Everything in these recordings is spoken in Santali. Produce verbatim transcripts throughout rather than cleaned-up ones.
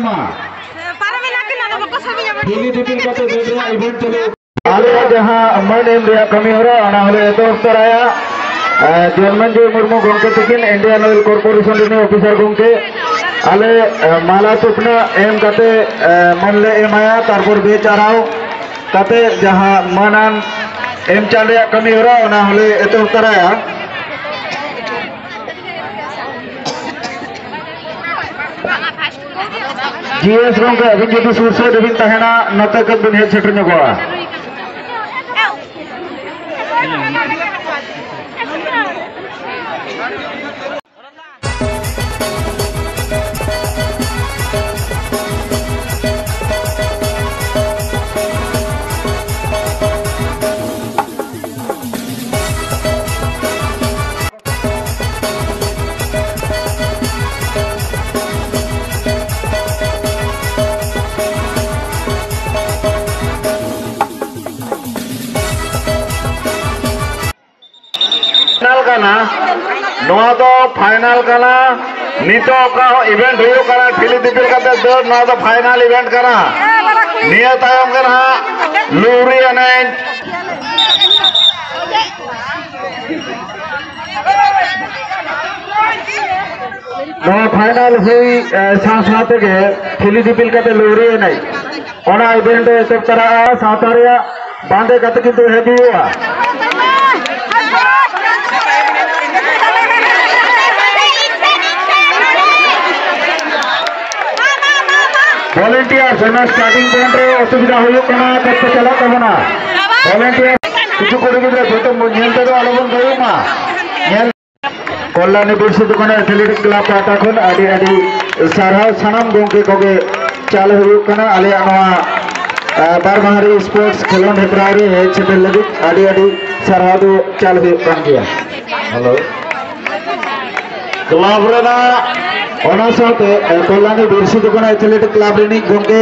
ᱢᱟ᱾ ᱯᱟᱨᱚᱢᱮᱱᱟ ᱠᱤᱱ, ᱟᱫᱚ ᱵᱟᱠᱚ ᱥᱟᱵ ᱧᱟᱢᱟ᱾ ᱴᱷᱤᱞᱤ ᱫᱤᱯᱤᱞ ᱠᱟᱛᱮ ᱫᱟᱹᱲ ᱨᱮᱭᱟᱜ event ᱪᱟᱹᱞᱩ᱾ ᱟᱞᱮᱭᱟᱜ ᱡᱟᱦᱟᱸ ᱢᱟᱹᱱ ᱮᱢ ᱨᱮᱭᱟᱜ ᱠᱟᱹᱢᱤ ᱦᱚᱨᱟ, ᱚᱱᱟ ᱦᱚᱸᱞᱮ ᱮᱛᱚᱦᱚᱵ ᱛᱚᱨᱟᱭᱟ᱾ ᱮ, ᱡᱚᱱᱢᱮᱱᱡᱚᱭ ᱢᱩᱨᱢᱩ ᱜᱚᱢᱠᱮ ᱛᱟᱹᱠᱤᱱ, Indian Oil Corporation ᱨᱤᱱᱤᱡ officer ᱜᱚᱢᱠᱮ, ᱟᱞᱮ, ᱮ, ᱢᱟᱞᱟ ᱛᱩᱯᱱᱟᱹ ᱮᱢ ᱠᱟᱛᱮ, ᱮ, ᱢᱟᱹᱱ ᱞᱮ ᱮᱢᱟᱭᱟ᱾ ᱛᱟᱨᱯᱚᱨ ᱵᱮᱪ ᱟᱨᱟᱣ ᱠᱟᱛᱮ ᱡᱟᱦᱟᱸ ᱢᱟᱹᱱᱟᱱ ᱮᱢ ᱪᱟᱞ ᱨᱮᱭᱟᱜ ᱠᱟᱹᱢᱤ ᱦᱚᱨᱟ, ᱚᱱᱟ ᱦᱚᱸᱞᱮ ᱮᱛᱚᱦᱚᱵ ᱛᱚᱨᱟᱭᱟ᱾ ᱡᱤ ᱮᱥ ᱜᱚᱢᱠᱮ, ᱟᱹᱵᱤᱱ ᱡᱩᱫᱤ ᱥᱩᱨ ᱥᱮᱫ ᱨᱮᱵᱤᱱ ᱛᱟᱦᱮᱱᱟ, ᱱᱚᱛᱮ ᱠᱟᱹᱡ ᱵᱤᱱ ᱦᱮᱡ ᱥᱮᱴᱮᱨ ᱧᱚᱜᱚᱜᱼᱟ᱾ ᱯᱷᱟᱭᱱᱟᱞ ᱠᱟᱱᱟ, ᱱᱚᱣᱟ ᱫᱚ ᱯᱷᱟᱭᱱᱟᱞ ᱠᱟᱱᱟ᱾ ᱱᱤᱛᱚᱜ ᱚᱠᱟ ᱦᱚᱸ event ᱦᱩᱭᱩᱜ ᱠᱟᱱᱟ, ᱴᱷᱤᱞᱤ ᱫᱤᱯᱤᱞ ᱠᱟᱛᱮ ᱫᱟᱹᱲ, ᱱᱚᱣᱟ ᱫᱚ ᱯᱷᱟᱭᱱᱟᱞ event ᱠᱟᱱᱟ᱾ ᱱᱤᱭᱟᱹ ᱛᱟᱭᱚᱢ ᱜᱮ ᱱᱟᱦᱟᱜ ᱞᱩᱦᱨᱤ ᱮᱱᱮᱡ᱾ ᱱᱚᱣᱟ ᱯᱷᱟᱭᱱᱟᱞ ᱦᱩᱭ, ᱮ, ᱥᱟᱶ ᱥᱟᱶ ᱛᱮᱜᱮ ᱴᱷᱤᱞᱤ ᱫᱤᱯᱤᱞ ᱠᱟᱛᱮ ᱞᱩᱦᱨᱤ ᱮᱱᱮᱡ, ᱚᱱᱟ event ᱫᱚ ᱮᱛᱚᱦᱚᱵ ᱛᱚᱨᱟᱜᱼᱟ᱾ ᱥᱟᱶᱛᱟ ᱨᱮᱭᱟᱜ ᱵᱟᱸᱫᱮ ᱠᱟᱛᱮ ᱠᱤᱱᱛᱩ ᱦᱮᱡ ᱦᱩᱭᱩᱜᱼᱟ᱾ Volunteers, ᱚᱱᱟ starting point ᱨᱮ ᱚᱥᱩᱵᱤᱫᱷᱟ ᱦᱩᱭᱩᱜ ᱠᱟᱱᱟ, ᱠᱟᱹᱡ ᱠᱚ ᱪᱟᱞᱟᱜ ᱛᱟᱵᱚᱱᱟ᱾ Volunteers, ᱠᱤᱪᱷᱩ ᱠᱩᱲᱤ ᱜᱤᱫᱽᱨᱟᱹ ᱡᱚᱛᱚ ᱧᱮᱞ ᱛᱮᱫᱚ ᱟᱞᱚᱵᱚᱱ ᱫᱟᱹᱲ ᱢᱟ᱾ ᱧᱮᱞ ᱠᱚᱞᱞᱟᱱᱤ ᱵᱤᱨᱥᱤ ᱫᱚᱠᱟᱱ athletic club ᱯᱟᱦᱴᱟ ᱠᱷᱚᱱ ᱟᱹᱰᱤ ᱟᱹᱰᱤ ᱥᱟᱨᱦᱟᱣ ᱥᱟᱱᱟᱢ ᱜᱚᱢᱠᱮ ᱠᱚᱜᱮ ᱪᱟᱞ ᱦᱩᱭᱩᱜ ᱠᱟᱱᱟ ᱟᱞᱮᱭᱟᱜ ᱱᱚᱣᱟ, ᱟ, ᱵᱟᱨ ᱢᱟᱦᱟᱨᱤ sports ᱠᱷᱮᱞᱳᱸᱰ ᱦᱮᱯᱨᱟᱣ ᱨᱮ ᱦᱮᱡ ᱥᱮᱴᱮᱨ ᱞᱟᱹᱜᱤᱫ ᱟᱹᱰᱤ ᱟᱹᱰᱤ ᱥᱟᱨᱦᱟᱣ ᱫᱚ ᱪᱟᱞ ᱦᱩᱭᱩᱜ ᱠᱟᱱ ᱜᱮᱭᱟ᱾ ᱦᱮᱞᱳ᱾ ᱠᱞᱟᱵᱽ ᱨᱮᱱᱟᱜ ᱚᱱᱟ ᱥᱟᱶᱛᱮ, ᱮ, ᱠᱚᱞᱞᱟᱱᱤ ᱵᱤᱨᱥᱤ ᱫᱚᱠᱟᱱ athletic club ᱨᱤᱱᱤᱡ ᱜᱚᱢᱠᱮ,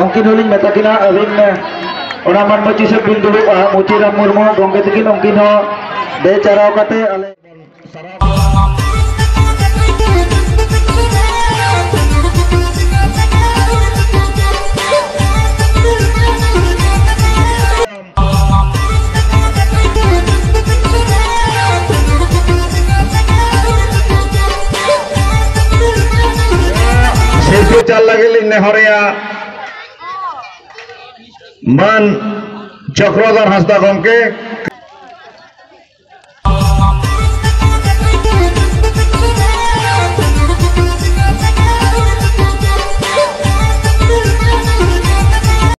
ᱩᱱᱠᱤᱱ ᱦᱚᱸᱞᱤᱧ ᱢᱮᱛᱟ ᱠᱤᱱᱟ, ᱟᱹᱵᱤᱱ, ᱮ, ᱚᱱᱟ ᱢᱟᱱ ᱢᱟᱹᱪᱤ ᱥᱮᱫ ᱵᱤᱱ ᱫᱩᱲᱩᱵᱼᱟ᱾ ᱢᱩᱪᱤᱨᱟᱢ ᱢᱩᱨᱢᱩ ᱜᱚᱢᱠᱮ ᱛᱟᱹᱠᱤᱱ, ᱩᱱᱠᱤᱱ ᱦᱚᱸ ᱵᱮᱪ ᱟᱨᱟᱣ ᱠᱟᱛᱮ ᱟᱞᱮ ᱦᱚᱨᱮᱭᱟ ᱢᱟᱱ ᱪᱚᱠᱨᱚᱫᱷᱚᱨ ᱦᱟᱸᱥᱫᱟ ᱜᱚᱢᱠᱮ,